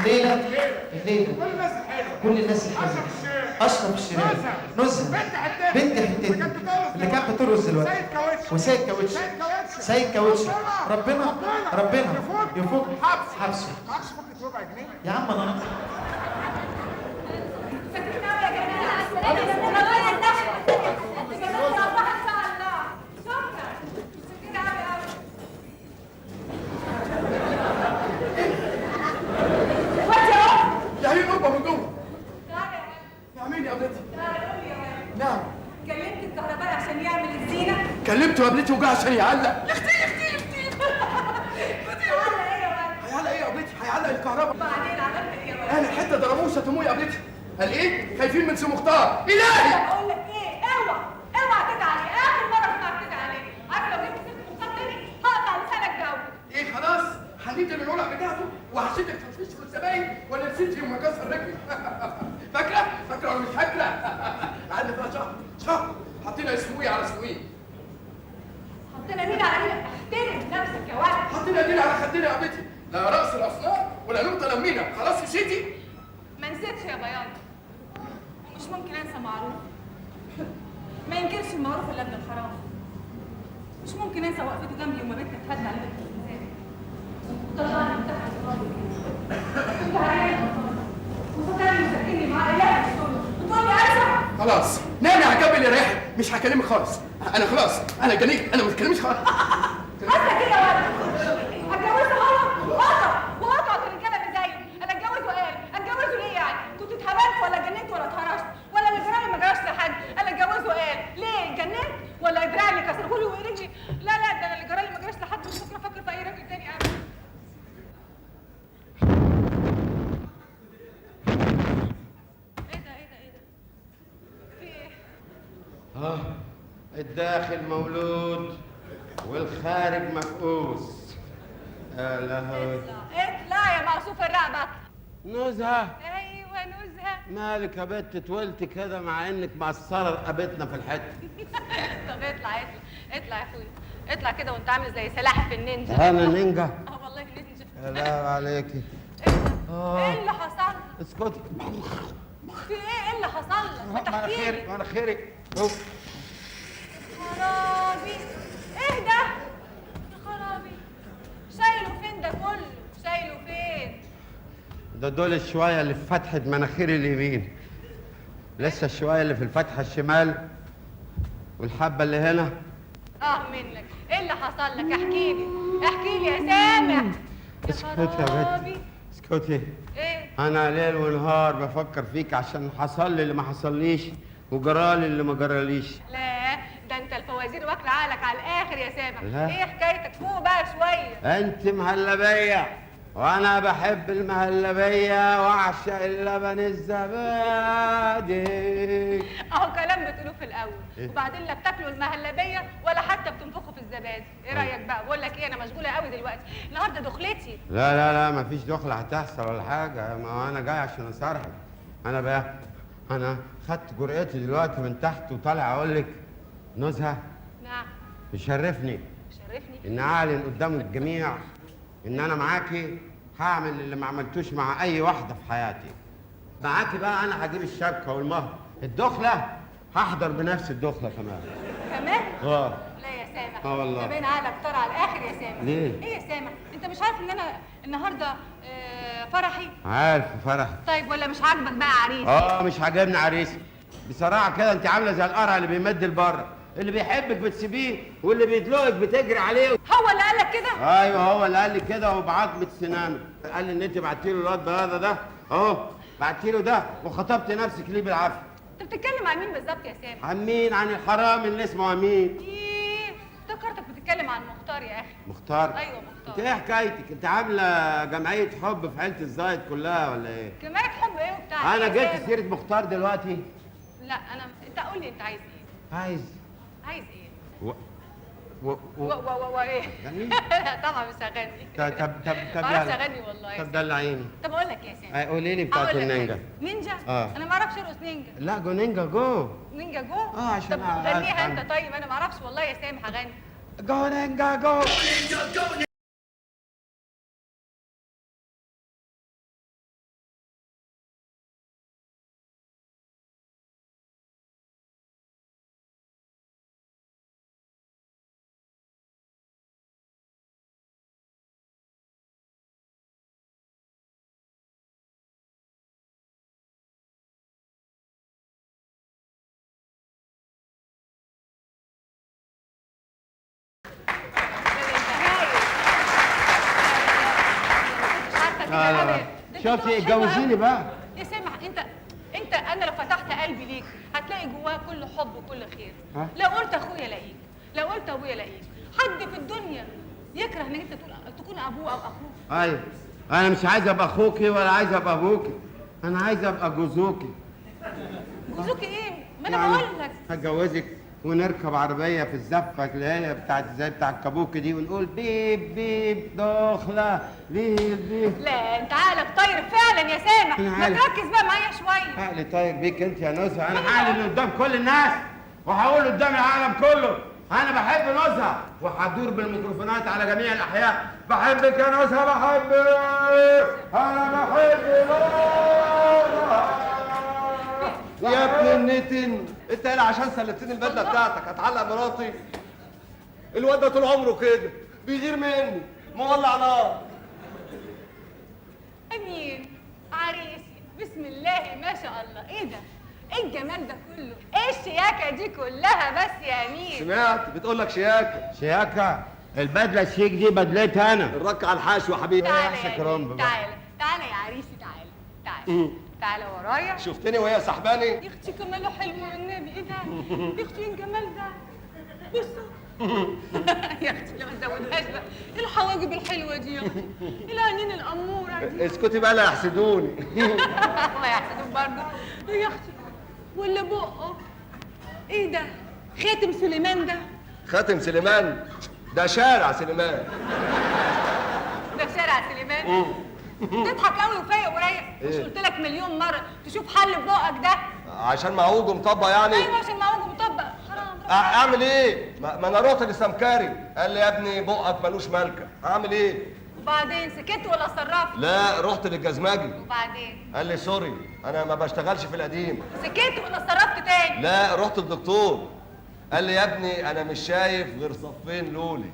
الليلة. الليلة. كل الناس الحلوة. كل الناس الحلوة. اشرف الشيخ. اشرف الشريف. نزهه. بنت حتتنا. بنت حتتنا. اللي كانت بترقص دلوقتي. سيد كاوتش. وسيد كاوتش. سيد كاوتش. سيد كاوتش. ربنا. ربنا يفك حبسه. حبسه. معكش فكة ربع جنيه؟ يا عم انا يا عيني قربة من جوه. نعمين يا ابنتي. نعم. كلمت الكهربائي عشان يعمل الزينة. كلمته يا ابنتي وجه عشان يعلق. يا اختي يا اختي يا اختي. هيعلق ايه يا ولد؟ هيعلق ايه يا ابنتي؟ هيعلق الكهرباء. بعدين عملت ايه يا ولد؟ اهل الحتة ضربوه وشتموه يا ابنتي. قال ايه؟ خايفين من سي مختار. الهي. بقول لك ايه؟ اوعى اوعى تدعي عليه، اخر مرة اسمعك تدعي عليه. عارف لو جبت سيره مختار تاني هقطع لسانك ده. ايه خلاص؟ حنيت للولع بتاعته وحشيتك تفشيش في الزباين ولا نسيت يوم ما كسر رجلي؟ فاكره؟ فاكره ولا مش فاكره؟ قعدنا فيها شهر شهر حطينا اسمه ايه على اسمه ايه؟ حطينا مين على مين؟ احترم نفسك يا ولد. حطينا ايدينا على خدنا يا بنتي، لا راس الاصنام ولا نقطة لمينا، خلاص مشيتي؟ ما نسيتش يا بياض، ومش ممكن انسى معروف. ما ينكرش المعروف الا ابن الحرام. مش ممكن انسى وقفته جنبي يوم ما بيتنا اتهد على بيت الانسان وطلعني من تحت الارض. كنت عيان وفكرني وسكنني معاه لا وتقول لي انسى. خلاص نامي على الجنب اللي يريحك، مش هكلمك خالص، انا خلاص انا جنيت، انا ما بتكلمش خالص. انسى كده يا ولد. اتجوزه هو وقطع وقطعت الرجالة اللي زيي. انا اتجوزه قال اتجوزه ليه يعني؟ كنت اتهبلت ولا اتجننت ولا اتهرشت ولا اللي جرالي ما جراش لحد. انا اتجوزه قال ليه؟ اتجننت ولا دراعي اللي كسرهولي ورجلي؟ لا لا ده انا اللي جرالي ما جراش لحد، مش ممكن افكر في اي راجل تاني ابدا. ايه ده ايه ده ايه ده؟ في ايه؟ الداخل مولود والخارج مفقوس. يا لهوي. اطلع يا مقصوف الرقبة. نزهه. ايوه نزهه. مالك يا بت طولت كده مع انك مقصرة رقبتنا في الحتة؟ طب اطلع اطلع اطلع يا اخويا، اطلع كده وانت عامل زي سلاحف النينجا. انا نينجا؟ اه والله نينجا. يا لهوي عليكي. ايه اللي حصل؟ اسكتي. في ايه؟ ايه اللي حصل لك؟ ما تحكي لي. مناخيري. خرابي، ايه ده؟ يا خرابي، شايله فين ده كله؟ شايله فين؟ ده دول الشويه اللي في فتحه مناخيري اليمين، لسه الشويه اللي في الفتحة الشمال والحبه اللي هنا. اه منك، ايه اللي حصل لك؟ احكي لي احكي لي يا سامح. اسكتي يا بنت اسكتي. ايه؟ انا ليل ونهار بفكر فيك عشان حصل لي اللي ما حصليش وجرالي اللي ما جراليش. لا ده انت الفوازير واكله عقلك على الاخر يا سامح. لا. ايه حكايتك؟ فوق بقى شوية. انت مهلبية وانا بحب المهلبيه واعشق اللبن الزبادي. اهو كلام بتقولوه في الاول. إيه؟ وبعدين لا بتاكلوا المهلبيه ولا حتى بتنفخوا في الزبادي. ايه رايك بقى؟ بقول لك ايه، انا مشغولة قوي دلوقتي، النهارده دخلتي. لا لا لا مفيش دخله هتحصل ولا حاجة، ما انا جاي عشان اصارحك. انا بقى انا خدت جرأتي دلوقتي من تحت وطالع اقول لك نزهه. نعم. يشرفني. يشرفني ان اعلن قدام الجميع ان انا معاكي هعمل اللي ما عملتوش مع اي واحدة في حياتي. معاكي بقى انا هجيب الشبكة والمهر، الدخلة هحضر بنفسي الدخلة كمان. كمان؟ اه. لا يا سامح. اه والله. ده باين عقلك طار على الاخر يا سامح. ليه؟ ايه يا سامح؟ انت مش عارف ان انا النهارده فرحي؟ عارف فرحي. طيب ولا مش عاجبك بقى عريس؟ اه مش عاجبني عريس. بصراحة كده انت عامله زي القرع اللي بيمد لبره، اللي بيحبك بتسيبيه واللي بيدلقك بتجري عليه. هو اللي قال لك كده؟ ايوه هو اللي قال لي كده وبعظمه سنانه. قال لي ان انت بعتي له الواد هذا ده اهو، بعتي له ده وخطبت نفسك ليه بالعافية. انت بتتكلم عن مين بالظبط يا سامح؟ عن مين؟ عن الحرامي اللي اسمه امين. ايه افتكرتك بتتكلم عن مختار يا اخي. مختار؟ ايوه مختار. انت ايه حكايتك؟ انت عامله جمعية حب في عيله الزايد كلها ولا ايه؟ جمعية حب ايه وبتاع؟ انا إيه يا جبت سامح؟ سيره مختار دلوقتي؟ لا انا انت قول لي انت عايز ايه؟ عايز عايز ايه؟ و و و و و ايه؟ غني؟ لا طبعا مش هغني. طب طب طب طب ما اعرفش يلا. اغني والله. طب دلعيني. طب اقول لك ايه يا سامح؟ قولي لي بتاعت أقول لك النينجا. حاجة. نينجا؟ آه. انا ما اعرفش ارقص نينجا. لا go نينجا go. نينجا go؟ آه، عشان طب غنيها أفهم. انت طيب، انا ما اعرفش والله يا سامح اغني. go نينجا go. كده ابدا. شفتي؟ اتجوزيني بقى يا سامح. انت انا لو فتحت قلبي ليك هتلاقي جواه كل حب وكل خير. لو قلت اخويا لاقيك، لو قلت ابويا لاقيك. حد في الدنيا يكره ان انت تكون ابوه او اخوه؟ ايوه، انا مش عايز ابقى اخوكي ولا عايز ابقى ابوكي، انا عايز ابقى جوزوكي. جوزوكي ايه؟ ما انا بقول لك هتجوزك ونركب عربية في الزفه اللي هي بتاعت زي بتاع الكابوكي دي، ونقول بيب بيب دخله بيب بيب. لا انت عقلك طاير فعلا يا سامح، ما تركز بقى معايا شوية. عقلي طاير بيك انت يا نزهه، انا هعلن قدام كل الناس وهقول قدام العالم كله انا بحب نزهه، وهدور بالميكروفونات على جميع الاحياء بحبك يا نزهه، بحبك، انا بحب نزهه. يا ابن النتن، انت هنا عشان سلفتني البدلة بتاعتك هتعلق مراتي؟ الواد ده طول عمره كده بيغير مني، مولع نار. امين عريسي، بسم الله ما شاء الله، ايه ده؟ ايه الجمال ده كله؟ ايه الشياكه دي كلها بس يا امين؟ سمعت بتقول لك شياكه. شياكه؟ البدلة الشيك دي بدلتها انا. الرك على الحشو يا حبيبي. تعالى يا تعالى تعالى يا عريسي، تعالى تعالى تعالى ورايا. شفتني وهي سحباني؟ يا اختي جماله حلو والنبي، ايه ده؟ يا اختي ايه الجمال ده؟ بصوا يا اختي لا ما تزودهاش بقى، ايه الحواجب الحلوة دي يا اختي؟ ايه العينين الاموره دي؟ اسكتي بقى لا يحسدوني. ما يحسدوك برضه يا اختي. ولا بقه ايه ده؟ خاتم سليمان ده؟ خاتم سليمان؟ ده شارع سليمان. ده شارع سليمان؟ تضحك قوي وفايق ورايق. مش قلت لك مليون مرة تشوف حل في بقك ده؟ عشان معوج ومطبق يعني؟ ايوه عشان معوج ومطبق. حرام. اعمل ايه؟ ما انا رحت لسمكاري قال لي يا ابني بقك ملوش مالكه، اعمل ايه؟ وبعدين سكت ولا صرفت؟ لا رحت للجزمجي. وبعدين؟ قال لي sorry انا ما بشتغلش في القديم. سكت ولا صرفت تاني؟ لا رحت للدكتور قال لي يا ابني انا مش شايف غير صفين لولي.